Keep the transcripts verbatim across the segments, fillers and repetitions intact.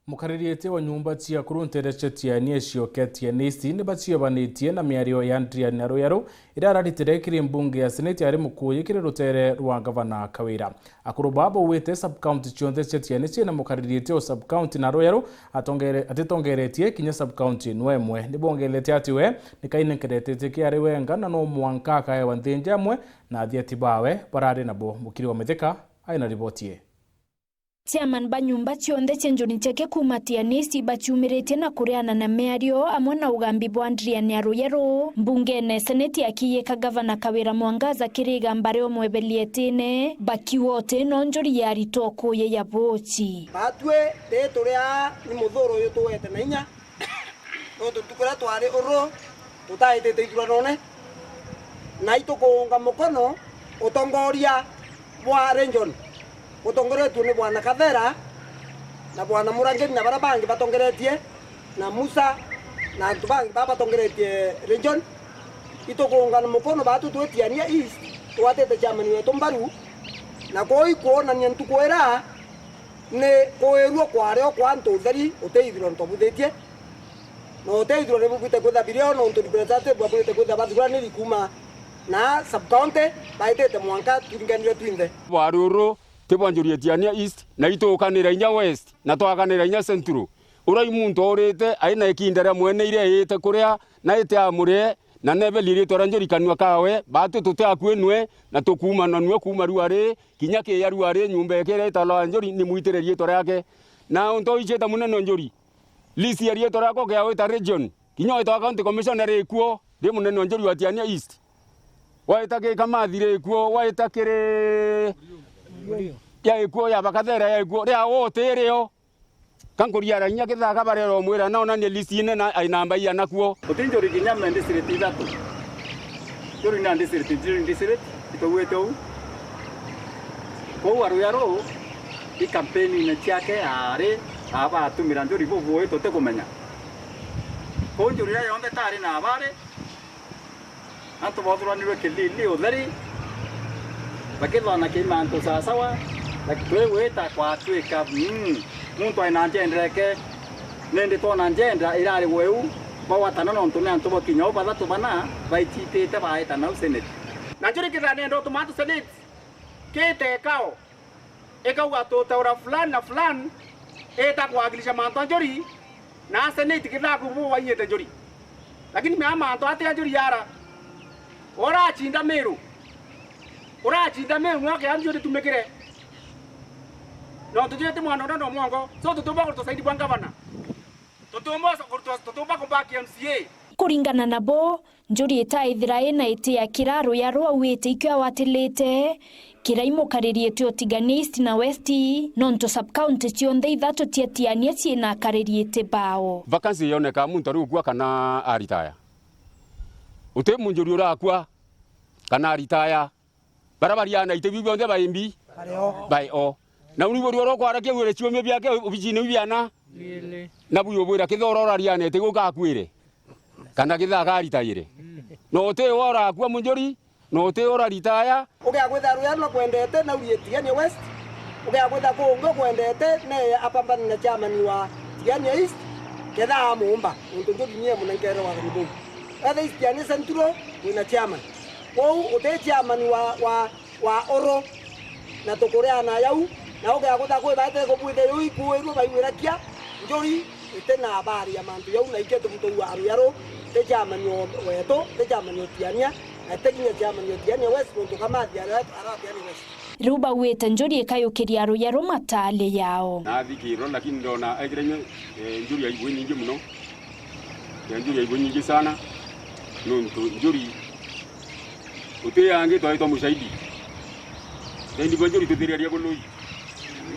Mukariritie wa nyumba cia kuruntere cia Tiania icioke Tiania East ni baciobanitie na miario ya Adrian Aruyaru iria araritire kiri mbunge ya Seneti ari mukuyi kiri rutere rwa gavana Kawira. Akuru baa bauite sub-county cionthe cia Tiania ciina mukariritie o sub-county na Aruyaru atongere-, atitongeretie kinya sub-county no imwe. Nibongerete ati we nikainenkeretetie kiari wenga na no mwanka akaewa nthinja amwe na athieti bawe barari nabo. Mukiri wa Mithika aina riboti ii. Chairman ba nyumba cionthe cia Njuri Ncheke kuuma Tiania East baciumiritie na kuriana na miario amwe na ugambi bwa Adrian Aruyaru mbungene Seneti akiiyika gavana Kawira Mwangaza kiri igamba ria umwebelia itine, bakiuga uti no Njuri yarita ukuyi ya buuchi. Batwi ri turi aa ni muthuro uyu tuwete na inya, nontu ntuku iria twari uru tutaitite ithuranone, na itukuunga mukono utongoria bwa region butongoretue ni Bwana Kathera na Bwana Murangiri na baria bangi batongeretie na Musa na antu bangi baa batongeretie region. Itukuunga mukono batu twi Tiania East, twatite chairman wetu mbaru, na kwou ikwonania ntuku iria ni kuirua kwario kwa antu utheri uti ithurano twabuthitie. Na uti ithurano bubwite kwitha birio, nontu representative babwite kwitha bathuraniri kuuma na sub-county, baitite mwanka turinganire twinthe. Bwari uru ti bwa Njuri Tiania East, na itukanira inya West, na twakanira inya Central. Uria i muntu urite, aina ikinda ria mwene iria iite kuria, na ite amurie, na nebeli riitwa ria Njuri kanua kawe, batwi tuti akui nwe, na tukuumana nwe kuuma riua ri, kinya kiya riua ri, nyumba iki iria italawa Njuri, ni mwitire riitwa riake. Na untu iciite munene o Njuri, list ya riitwa riakwa ukeawita region. Kinya witwa county commissioner rikuo, ri munene o Njuri wa Tiania East. Waita ki Kamathi rikuo, waita kiri ya ikuo ya Bakathera ya ikuo, ria wote rio. Ka nkuriara inya Kithaka barero mwira na onanie list ine na ai namba iana kuo. Uti Njuri kinya me district ithatu. Njuri na district, Njuri district, itauite uu. Kou Aruyaru, i campaign-ine ciake aari, aba atumira Njuri bubui tutikumenya. Kou Njuri iria yonthe taari na abari, antu boothuranirwe kilili utheri, bakithwana ki mantu sawasawa, like, twigwita kwatwika, mm, muntu aina agenda eke, nindi twona agenda irari weu, bagwatana nontu ni antu bakinya u bathatu bana baicitite baeta nau Senate. Na Njuri kethira nenda utuma antu Senate, kite ikao, ikauga tutaura fulani na fulani, ita kuwakilisha mantu a Njuri, na Senate kethira kwi bu wainyite Njuri. Lakini mea mantu ati a Njuri yara. Uracinda Miru. Uracinda Miru, nwa kia Njuri tumikire. Nontu Njuri ti mwana uria no mwongo. So tutiumba kurutwa saidi bwa ngavana. Tutiumba kurutwa, tutiumba kumbaki M C A. Kuringana nabo, Njuri itaithira ina iti ya kira Aruyaru auite ikio awatilite, kira imukariritie o Tigania East na West, nontu sub-county cionthe ithatu cia Tiania ciina akariritie bao. Vacancy yoneka muntu ari ukua kana aritaya. Uti munjuri urakua kana aritaya. Bara bariana iti biu bionthe baimbi? Bari o. Bai o. Na uni buri oro kwara kiu ire ciumio biake obicine iu biana? Biili. Na bui ubwira kithoro urarianete guka akwire? Kana kithaka aritaire? No uti wa urakua munjuri, no uti uraritaya. Ugia kwithira Aruyaru nakwendete na urie Tigania West, ugia kwithira kungi ukwendete neye apambane na chairman wa Tigania East, ketha amuumba, nontu Njuri nie munenkere wathani buu. Wethe East Tigania Central, wina chairman. Kwou uti chairman wa, wa, wa oro, na tukuriana yau, na ugia kwithira kwi baete kubwithia yu ikuirwe baiwirakia, Njuri iti na habari ya mantu jau, na ikio tubutuua Aruyaru, ti chairman o wetu, ti chairman o Tigania, na ti kinya chairman o Tigania West, nontu Kamathi ara-, ara Tigania West. Riu bauite Njuri ikayukiria Aruyaru mataale yao. Nathi kiro, lakini ndona ekire inya, eh, Njuri aigwe nyingi muno. Ya Njuri aigwe nyingi sana, nontu Njuri uti angi twaitwa mushahidi. Shahidi bwa Njuri tutiriaria kului.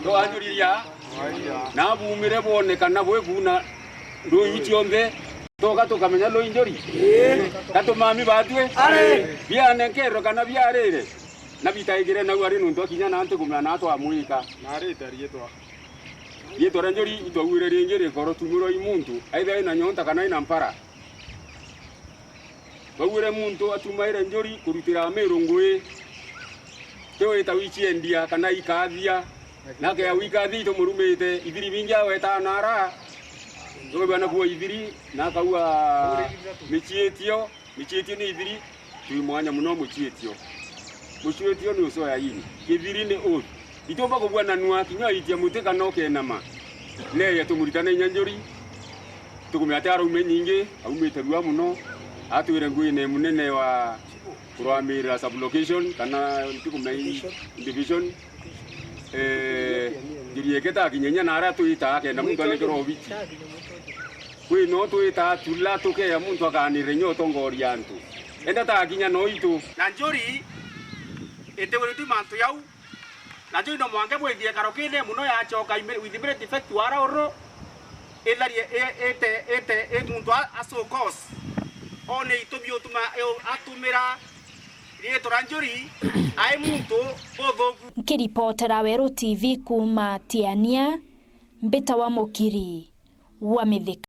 To anjuriria. Na bumire bwone kana bwikuna ndui cionthe. Toka tukamenya ndui Njuri. Ii. Gatumami batwi. Ari. Bianenkerwe kana biarire. Na bitaigire nau ari nontu akinya na nti kumenya na twamwika. Na arite riitwa. Riitwa ria Njuri itwauire ringi rikoro tumurwa i muntu, aitha ina nyonta kana ina mpara. Bauire muntu atumaire Njuri kurutira Amiru ngui. Ti wita wiciendia kana ikathia. Nake awika thi itumurumite ithiri bingi aweta nara. Ndio bwana kuwa ithiri na kaua michitio, michitio ni ithiri twi mwanya muno muchitio. Muchitio ni usoya ini. Kithiri ni oath. Itumba kubua na nua kinya itia muti kana ukenama. Neya tumuritane inya njuri. Tukumea ati araume nyingi, aumite rua muno. Atwire nguine munene wa kurwamirira sub location kana ntikumea division. Eh, njuri eke takinya inya na aria twitaa kenda muntu anekirwa obichi. Kwi no twitaa tula tukeya muntu akanire inya utongoria antu. Enda takinya no itu. Na njuri itiwiritwe mantu yau. Na njuri no mwanke bwithie karokine muno yachoka ime-, with immediate effect wara uru. Itharie i-, ite, ite, i muntu a, a so cause. One itumi utuma, eu-, atumira riitwa ria njuri, ai muntu buthuku. Nkiripotera Weru T V kuuma Tiania, mbitawa Mukiri wa Mithika.